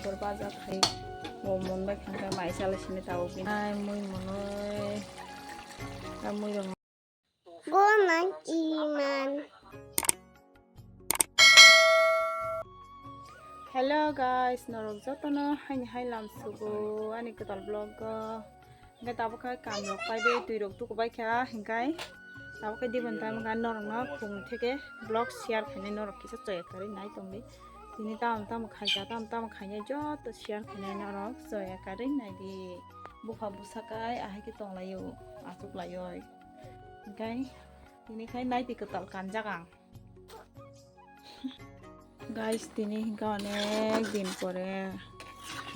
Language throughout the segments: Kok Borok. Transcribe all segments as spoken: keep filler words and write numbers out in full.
Bor baja khai. Bo mon bai khang khe mai chalai sini tabuk bini. Ai mui monoi. Ai mui rong. Goman iman. Hello guys, norok jotono haini hai lam sugo ani kwtal vlog o. Hingke tabuk khe kam rok pai bai twi rok tuku bai kha hingkai tabuk khe dibon time kha norok no khum theke vlog share khainai norok kisa choya karwi nai tongdi. Tini tamo tamo khaika tamo tamo khainai joto share khainai norok choya karwi naidi. Bupha bwsa kai ahai khe tonglaio achuk laioi. Hingkai tini khai naidi kwtal kanjak ang. Guys, tini hingke onek din pore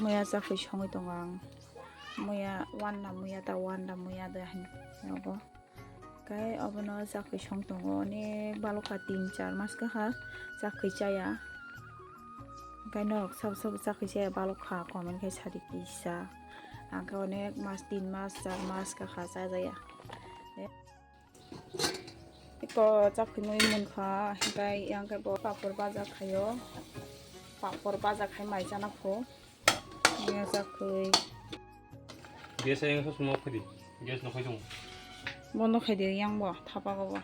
muya chakwi songwi tongo ang. Muya wanda muya ta wanda muya de hin nogo. Kai obono chakwi song tongo onek balokha tin char mas kaha chakwi chaya. Kai norok sabo sabo chakwi chaya balokha comment khai sadi kisa. Ang khe onek mas tin mas char mas kaha chajaya. Eko chakwi mui munkha, hingkai yang khe bo papor baja khaio, papor baja khai mai chana pho, yang chakwi. Gas ayang sa smoke khadi, gas no khai jong. Bondo khai di yang bo, thapa go bo.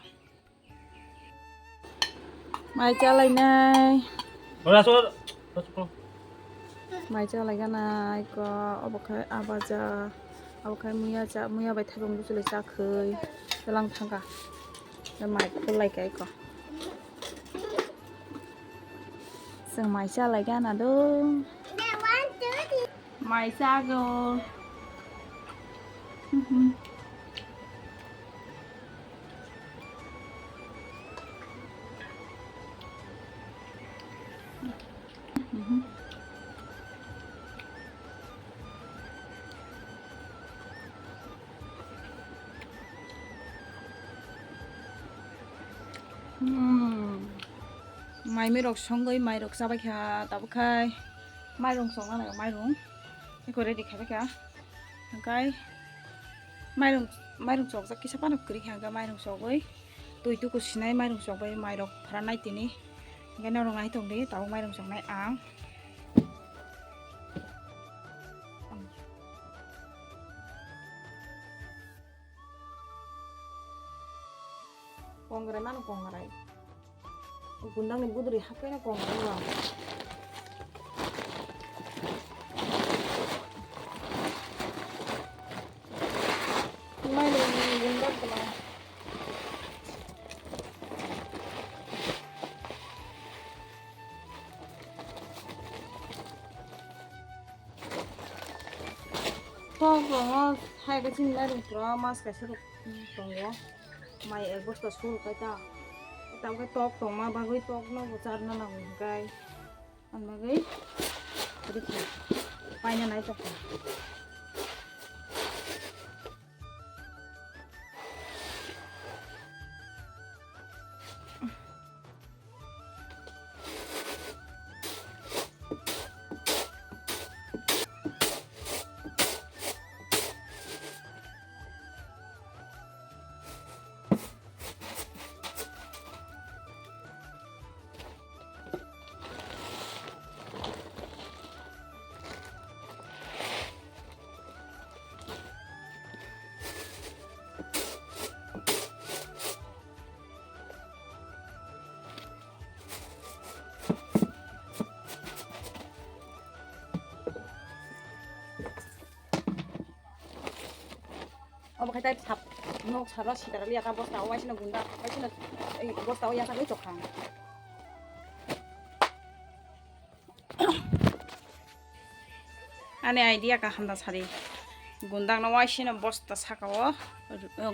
Mai chalai nai. Ora so. Mai chalai gana eko obo khai abaja, obo khai muya cha, muya bai thaibang buchulai chakhwi twilang thangkha. Mai khulai kha eko. Chwng mai chalai gana do. Mai chago. Hmm. Mai mirok songwi mairok chabai kha tabuk khai mairung chongna naio mairung eko ready khaibai kha. Hingkai mairung, mairung chokjak kisa phano kwrwi kha, hingkhe mairung chogwi twi tuku sinai mairung chogwi mairok phranai tini. Hingkhe norok nai tongdi tabuk mairung choknai ang. Kongrai mano kongrai. Gundakni buduri hakkhe no kong tongo. Mai rwngni gundak bwla. Tok tongo, hai khe chini mairung pura mas kaisa rok tongo. Mai ek bosta sul kai ta. Tamo khe tok tongma bagwi tok no bo charna nango hwnkhe. Ang bagwi paina nai tongkha. Obo khai tai sap nok saro sitara liya ta bosta o waisino gunda waisino ei bosta o yasagwi chokhang. Ani idea kaham da sari. Gundakno waisino bosta saka o,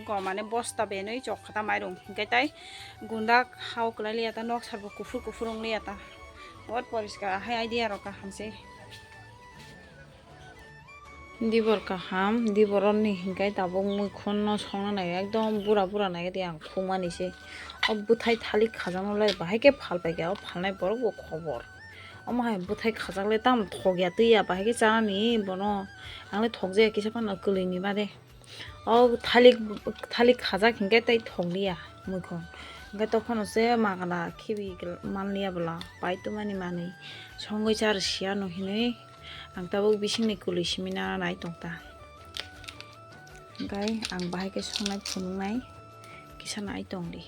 go mane bosta benwi chok kha ta mairung. Hingke tai gundak hao kwlai liya ta nok sarbo kuphur kuphur wng liya ta. Bot poriskar ahai idea rok kaham se. Dibor kaham, dibor ni hingke tabuk muikhon no songna nai ekdom bura bura nai di ang khumani se. O bwthai thalik khajakno lai bahai khe phal pai kha o phalnai borok bo khobor. Omo hai bwthai khajak le tamo thok ya twi ya, bahai khe chanani bono. Ang le thok jaya kisa phano kwlwini bade. O thalik, thalik khajak hinkhe tei thok liya muikhon. Hinkhe tokphano se magana khibi man liya bwla, pai twmani manwi. Songwi char siya no hinwi Ang tabuk bisingni kwlwi simi nana nai tong ta. Hwnkhe ang bahai khe songnai phunuknai kisa nai tong di.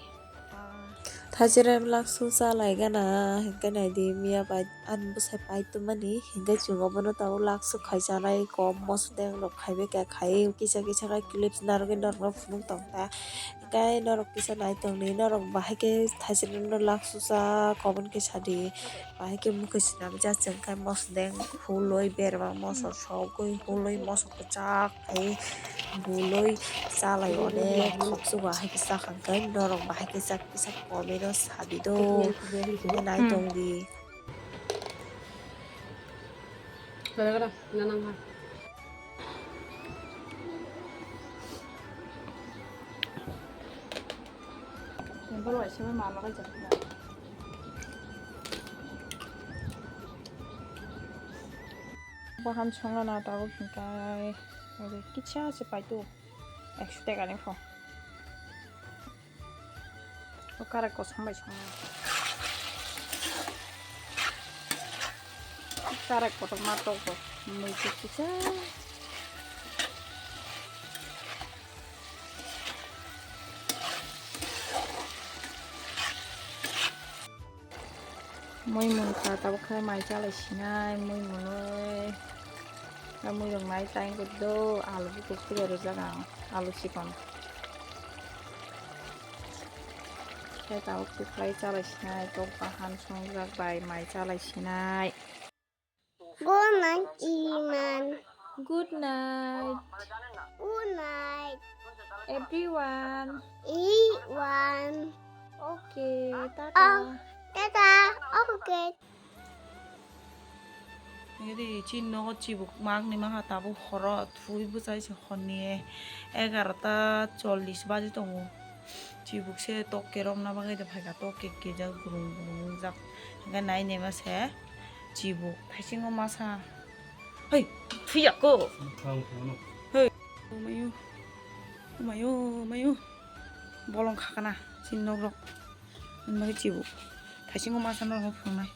Thaisere laksu chalai gana, hwnkhe nai di miya bai ani bwsai pai tongmani, hwnkhe chwng obono tabuk laksu khai chanai kom mosodeng rok khaibai kha khai kisa kisa khai clips narwgwi norokno phunuk tong ta. Hwnkhe norok kisa nai tong di, norok bahai khe thaisere no laksu cha comment khe sa di. Bahai khe mokhe swnamjak chwng khe mosodeng hulwi berma moso sogwi hulwi moso kwchak khai bulwi chalai onek khoksu bahai khe chakha khe norok bahai khe chak kisa comment no sabi do. Nai tong di. Bahan songna na tabuk hingkai. Ore kicha se paitu. Ekso teka ni pho. O karai kosom bai songna. Karai kotorma tok bo. Mui se kicha. Mui munkha tabuk khe mai chalai sinai mui munwi. Mui rok nai tai do alu bukup khe rwjak ang alu chikon. Khe tabuk kwplai chalai sinai tok bahan songjak bai mai chalai sinai. Good night, Iman. Good night. Good night. Everyone. Everyone. Okay, tata. Oh, tata. Okay. Iri chin nogo chibuk magni maha tabuk horo thui bwchai se honni egarota chollish baji tongo. Chibuk se tok kerok na bagwi de phaikha tok kek kejak gurung gurung wngjak. Hwnkhe nai naima se chibuk thaisingo masa. Hei, thuyako. Hei. Omayo. Omayo, omayo. Bolong khakana chini nok rok. Nini bagwi chibuk. Thaisingo masa norok phunuknai.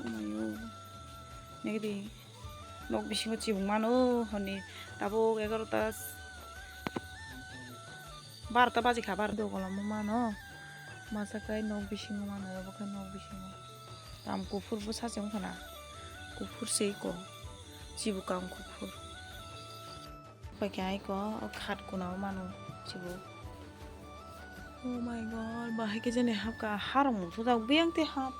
Omayo. Nigdi. Nok bisingo chibuk mano honni tabuk egarota barota baji kha bar dogolomo mano masa khe nok bisingo mano obo khe nok bisingo tam kuphur bwsa se wngkha na kuphur se iko chibuk ang kuphur pai khe aiko o khat kuna o mano chibuk. Oh my god, bahai khe jani hapkha, harok mungsa jak biyang tei hap.